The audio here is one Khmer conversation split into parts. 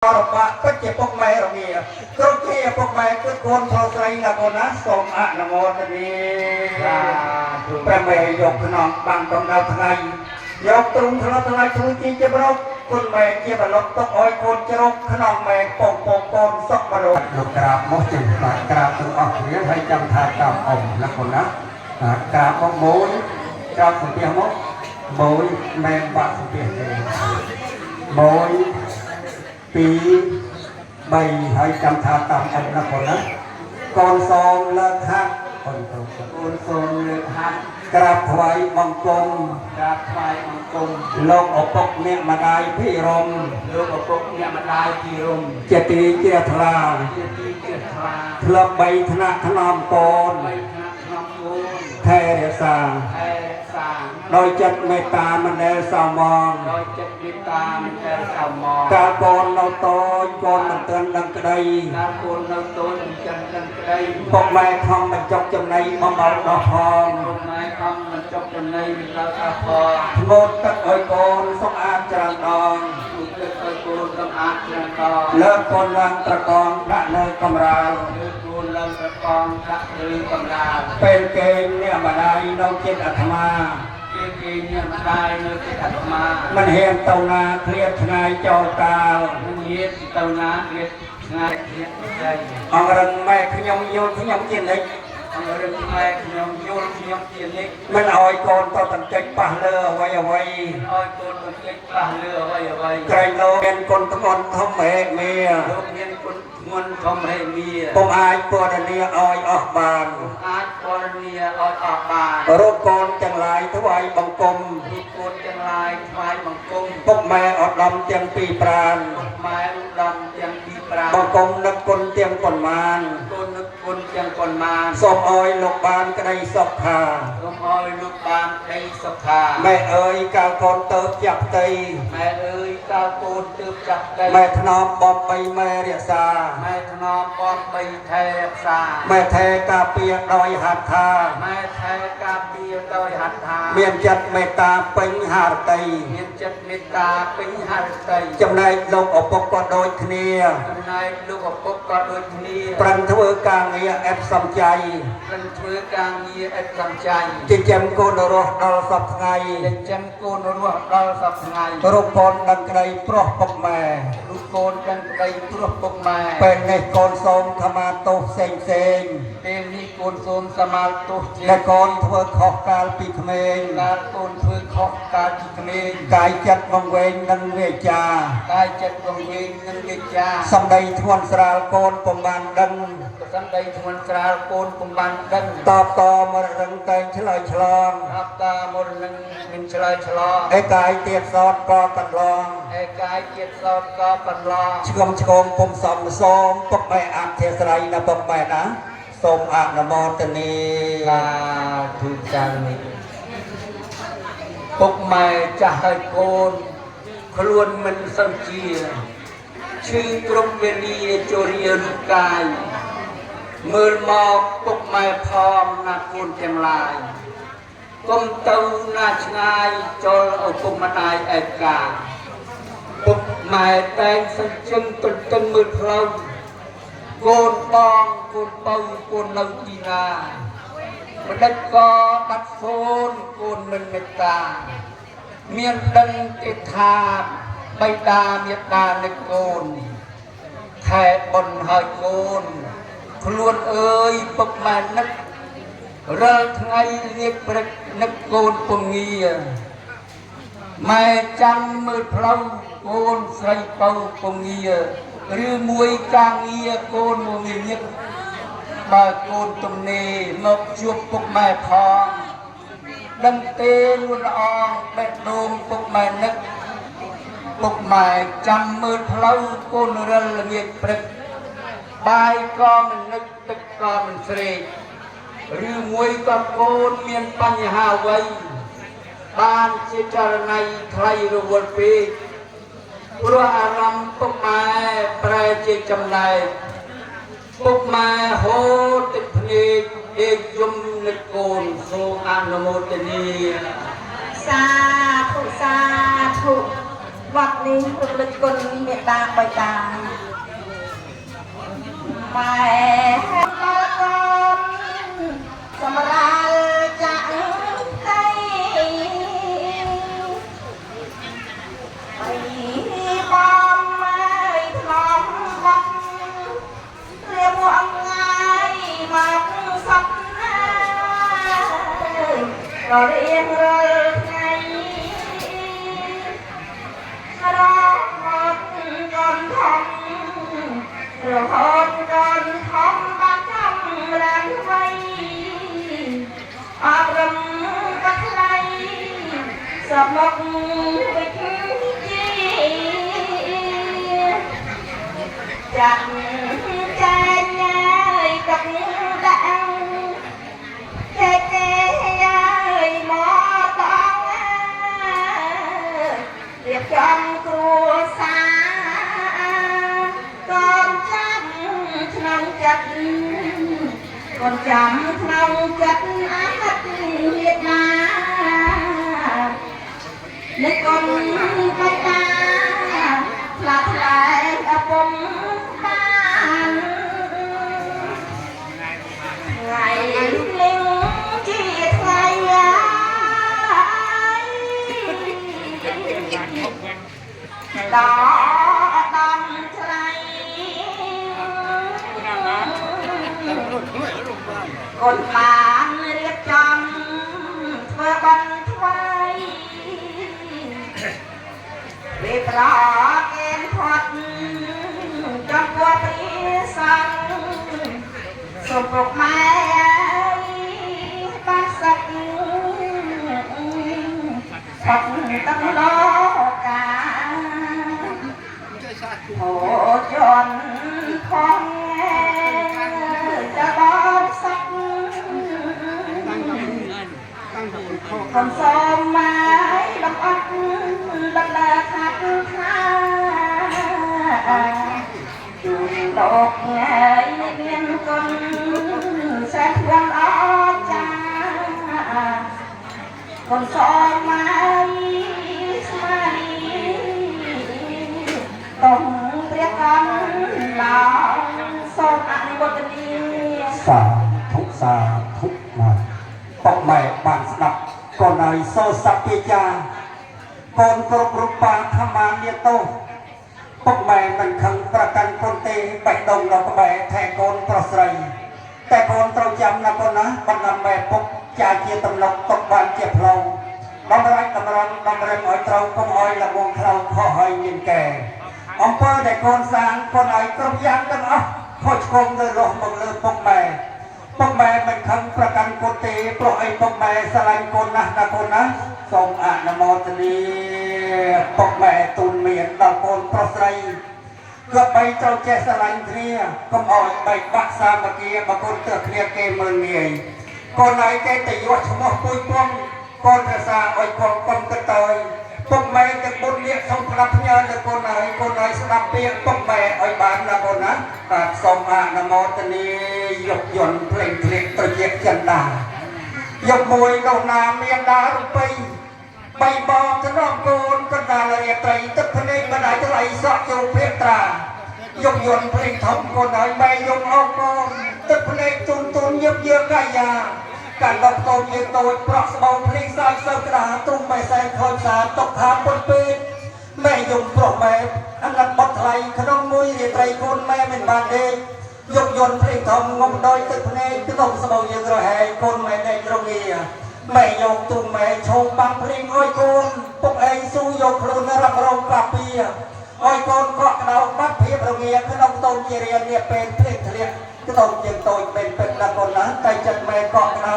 របាក់ពិតជាពុកម៉ែរងាគ្រប់ជាពុកម៉ែគឺកូនប្រុសស្រីណាកូនណាសូមអនុមោទនា សាធុ ព្រះមេយកខ្នងបាំងកំដៅថ្ងៃយកទ្រុងថ្លត់ថ្លៃជួយជីជាប្រកគុណម៉ែជាបលុកទុកឲ្យកូនជ្រកខ្នងម៉ែពងពងកូនសុកបរោ លោកក្រាបមកចេះបាទក្រាបទាំងអស់គ្នាហើយចាំថាតាមអ៊ំណាកូនណាបាទក្រាបមកមួយក្រាបសំពះមកមួយមែនបាក់សំពះទេមួយពីរបីហើយចាំថាតាមអ៊ំណាកូនណាកូនសូមលើកហាត់កូនប្រុស កូនសូមលើកហាត់ ក្រាបថ្វាយបង្គំ ក្រាបថ្វាយបង្គំ លោកឪពុកអ្នកម្ដាយភិរម លោកឪពុកអ្នកម្ដាយពីរំ ជាទីជ្រះថ្លា ជាទីជ្រះថ្លា ធ្លាប់បីថ្នាក់ថ្នមកូន បីថ្នាក់ក្នុងកូន ថែរក្សា ថែរក្សា ដោយចិត្តមេត្តាមិនដែលសោមង ដោយចិត្តមេត្តាមិនដែលសោមង កាលកូននៅតូចកូនមិនទាន់ដឹងក្តី កាលកូននៅតូចមិនចឹងដឹងក្តី ពុកម៉ែខំបញ្ចុកចំណីបំបោដោះផង ពុកម៉ែខំមិនចុកចំណីមិនដល់អស់ផង ធ្ងត់ទឹកឲ្យកូនសុខអាតច្រើនដង ទូទឹកឲ្យកូនសំអាតច្រើនដង លើកកូនឡើងត្រកងដាក់នៅកំរាល លើកូនឡើងប្រកងដាក់ឬកំរាល ពេលគេងអ្នកម្ដាយនៅចិត្តអាត្មា គេគេអ្នកម្ដាយនៅចិត្តអាត្មា មិនហ៊ានទៅណាឃ្លាតឆ្ងាយចោលកាល មិនហ៊ានទៅណាឃ្លាតឆ្ងាយឃ្លាតស្រី អង្រឹងម៉ែខ្ញុំយល់ខ្ញុំជានិច្ច អង្រឹងម៉ែខ្ញុំយល់ខ្ញុំជានិច្ច មិនឲ្យកូនទៅតន្តិចប៉ះលើអ្វីអ្វី ឲ្យកូនបន្តិចប៉ះលើអ្វីអ្វី ក្រែងលោកមានគុណធ្ងន់ធំហេមា លោកមានគុណធ្ងន់ធំហេមា ពុំអាចពណ៌នាឲ្យអស់បាន អាចពណ៌នាឲ្យអស់បាន រូបកូនទាំងឡាយថ្វាយបង្គំ រូបកូនទាំងឡាយថ្វាយបង្គំ ពុកម៉ែឧត្តមទាំងពីរប្រាន ពុកម៉ែឧត្តមទាំងពីរប្រា បង្គំនឹកគុណទាំងប៉ុន្មាន គុណនឹកគុណទាំងប៉ុន្មាន សូមឲ្យលោកបានក្តីសុខខា សូមឲ្យលោកបានក្តីសុខា ម៉ែអើយកាលកូនទៅចាប់ផ្ទៃ ម៉ែអើយកាលកូនទើបចាប់ដី ម៉ែថ្នមបំបីម៉ែរក្សា ម៉ែថ្នមបងបីថែរក្សា ម៉ែថែការពារដោយហត្ថា ម៉ែថែការពារដោយហត្ថា មានចិត្តមេត្តាពេញហារតី មានចិត្តមេត្តាពេញហឫទ័យ ចំណែកលោកឪពុកក៏ដូចគ្នា ចំណែកលោកឪពុកក៏ដូចគ្នា ប្រឹងធ្វើការងារអេបសំចៃ ប្រឹងធ្វើការងារឥតសំចៃ ចិញ្ចឹមកូនរស់ដល់សពថ្ងៃ ចិញ្ចឹមកូនរស់ដល់សព្វថ្ងៃ រូបកូនដឹងក្តីប្រុសពុកម៉ែ ลูกកូនដឹងក្តីព្រោះពុកម៉ែ ពេលនេះកូនសូមខមាទោសផ្សេងផ្សេង ពេលនេះកូនសូមសមាទោសជា ដែលកូនធ្វើខុសកាលពីក្មេង កាលកូនធ្វើខុសកាលពីក្មេង កាយចិត្តវង្វេងនិងវាចា កាយចិត្តវង្វេងនិងវិជ្ជា សំដីធ្ងន់ស្រាលកូនពុំបានដឹង សំដីធ្ងន់ស្រាលកូនពុំបានដឹង តបតមករឹងតែងឆ្លើយឆ្លង អបតាមរនឹងមិនឆ្លើយឆ្លង ឯកាយទៀតសោតក៏កន្លង ឯកាយជាតិសោតក៏កន្លង ឆ្ងំឆ្គងពុំសមសូមពុកម៉ែអធិស្ឋានណាពុកម៉ែណាសូមអនុមោទនា សាធុចានិពុកម៉ែចាស់ហើយកូនខ្លួនមិនសូវជាឈឺគ្រប់វេលាជរារូបកាយមើលមកពុកម៉ែផងណាកូនទាំងឡាយកុំទៅណាឆ្ងាយចូលឪពុកម្ដាយឯកាពុកម៉ែតែងសញ្ជឹងទន្ទឹងមើលផ្លូវកូនបងកូនបើកូននៅទីណាម្ដេចក៏បាត់សូនកូនមិនមេត្តាមានដឹងទេថាបៃតាមេត្តានៃកូន ខែបុណ្យហើយកូនខ្លួនអើយពុកម៉ែនឹករាល់ថ្ងៃរៀបព្រឹកនឹកកូនពងាម៉ែចាំមើលផ្លូវកូនស្រីពៅពងាឬមួយការងារកូនមកងាញឹកបើកូនទំនេរមកជួបពុកម៉ែផងដឹងទេលួនល្អងបេះដូងពុកម៉ែនឹក ពុកម៉ែចាំមើលផ្លូវកូនរិលល្ងាចព្រឹកបាយក៏មិននឹកទឹកក៏មិនស្រេកឬមួយក៏កូនមានបញ្ហាអ្វីបានជាចរណៃថ្លៃរវល់ពេកព្រោះអារម្មណ៍ពុកម៉ែប្រែជាចំណែកពុកម៉ែហូរទឹកភ្នែកដេកយំនឹកកូនសូមអនុមោទនា សាធុសាធុ វត្តនេះរំលឹកគុណមេត្តាបិតាម៉ែដល់កូនសម្រាលចាក់ផ្ទៃបីបំម៉ែធ្លំបត់រៀបអងាយមកសពណាររៀងរាល់ថ្ងៃ រហូតកូនធំរហូតកូនធំបាត់កំរាំវ័យអប់រំក៏ថ្លៃសពមកវិជ្ជាចាក់ចែកញ៉ាយទឹកដាក់ចែកគេយាយមកតងរៀបចំគ្រួសារកូនចាំក្នុងចិត្តកូនចាំក្នុងចិត្តអាទមេត្តានឹកកូនបៃតាផ្លាថ្លែងឪពុំបានថ្ងៃនេះជាថ្ងៃដល់ដំថ្លៃកូនបានរៀបចំធ្វើបន់ថ្វាយវេប្រកេនផុតចំពោះព្រះសង្ឃសូមពុកម៉ែបានសឹកផុតទាំងលោកាអូជន់ផងจะបងសឹកខំសូមម៉ែលំអត់លំលើខាត់ថាជូនលោកថ្ងៃមានគុណសែនធ្ងន់អស្ចារ្យកូនសូមម៉ែស្មានីតុងព្រះកណ្ឡងសូមអនុមោទនា សាធុសាធុណាពុកម៉ែបានស្ដាប់កូនហើយសូសពាចាកូនគ្រប់រូបាខមានាតោពុកម៉ែមិនខឹងប្រកាន់កូនទេបេះដូងនៅក្បែរថែកូនប្រុសស្រីតែកូនត្រូវចាំណាកូនណាបណ្ដាំម៉ែពុកចាជាតំណុកទុកបានជាផ្លូវបំរាច់តម្រង់តម្រឹមឲ្យត្រូវកុំឲ្យល្ងងខ្លៅខុសឲ្យមានកែអំពើដែលកូនសាងកូនឲ្យគ្រប់យ៉ាងទាំងអស់ខុសឆ្គងទៅរស់មកលើពុកម៉ែពុកម៉ែមិនខឹងប្រកាន់កូនទេព្រោះអីពុកម៉ែស្រឡាញ់កូនណាស់ណាកូនណាសូមអនុមោទនាពុកម៉ែទូនមានដល់កូនប្រុសស្រី ទោះបីត្រូវចេះស្រឡាញ់គ្នាកុំឲ្យបែកបាក់សាមគ្គីបើកូនទើគ្នាគេមើលងាយកូនឯងគេទៅយកឈ្មោះពូជពងកូនរសាឲ្យកូនកុំកតើយពុកម៉ែទាំងបុណ្យនេះសូមផ្ដាប់ផ្ញើដល់កូនឯងកូនឯងស្ដាប់ពាក្យពុកម៉ែឲ្យបានណាកូនណាបាទសូមអនុមោទនាយកយន្តភ្លេងភ្លៀងត្រជាចិន្តាយកមួយនោះណាមានដារំបីបីបងថ្នមកូនកណ្ដាលរាត្រីទឹកភ្នែកម្ដាយថ្លៃសក់ជោភេត្រាយកយន្តភ្លេងធំកូនហើយបែយំអកូនទឹកភ្នែកជូនទូនយឹបយើកាយាកាលដល់កូនយើងតូចប្រក់ស្បោភ្លេងសាយសើក្តាទ្រុំម៉ែសែនខូចសាຕົកខាពុនពេកម៉ែយំប្រុសម៉ែអាណិតបត់ថ្លៃក្នុងមួយរាត្រីកូនម៉ែមិនបានដេកយកយន្តភ្លេងធំងំដោយទឹកភ្នែកក្នុងស្បោយើងរហែកកូនម៉ែដេករងាម៉ែយកទូម៉ែឈោបាំងភ្លេងអើយកូនពុកឯងស៊ូយកខ្លួនរ៉ាប់រងកាពីឲ្យកូនកក់ក្ដៅបាត់ភាពរងាក្នុងតូនជារៀននេះពេលភ្លេងធ្លាក់ក្នុងជាងតូចមិនពិតណាស់កូនណាតែចិត្តម៉ែកក់ក្ដៅ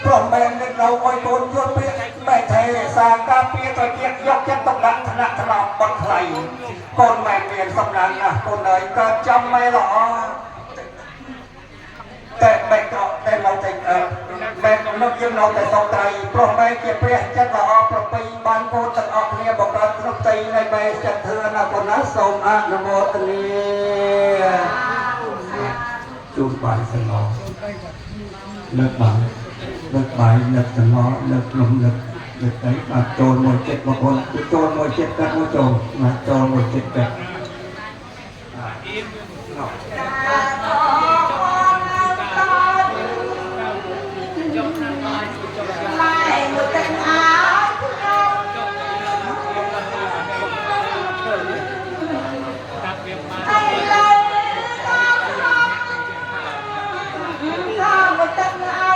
ព្រោះម៉ែនឹកនៅឲ្យកូនយល់ពាក្យម៉ែថែរក្សាការពារត្រជាយកចិត្តទុកដាក់ថ្នាក់ថ្នមបត់ថ្លៃកូនម៉ែមានសំណាងណាស់កូនអើយកើតចំម៉ែល្អតែបែកក្រក់តែនៅតែបែកនៅយើងនៅតែសោកត្រៃព្រោះបែកជាព្រះចិត្តល្អប្រពៃបានកូនទាំងអស់គ្នាបង្កើតក្នុងផ្ទៃនៃបែកចិត្តធ្វើណាកូនណាសូមអនុមោទនាជូនបាយសងលើកបាយលើកបាយលើកសងលើកនំលើក លើកទៅបាទចូលមួយចិត្តមកคนចូលមួយចិត្តកាត់មួយចូលបាទចូលមួយចិត្តកាត់ ម៉ែមួយទឹកអើយខ្ញុំអីឡើយក៏ខំក៏មួយទឹក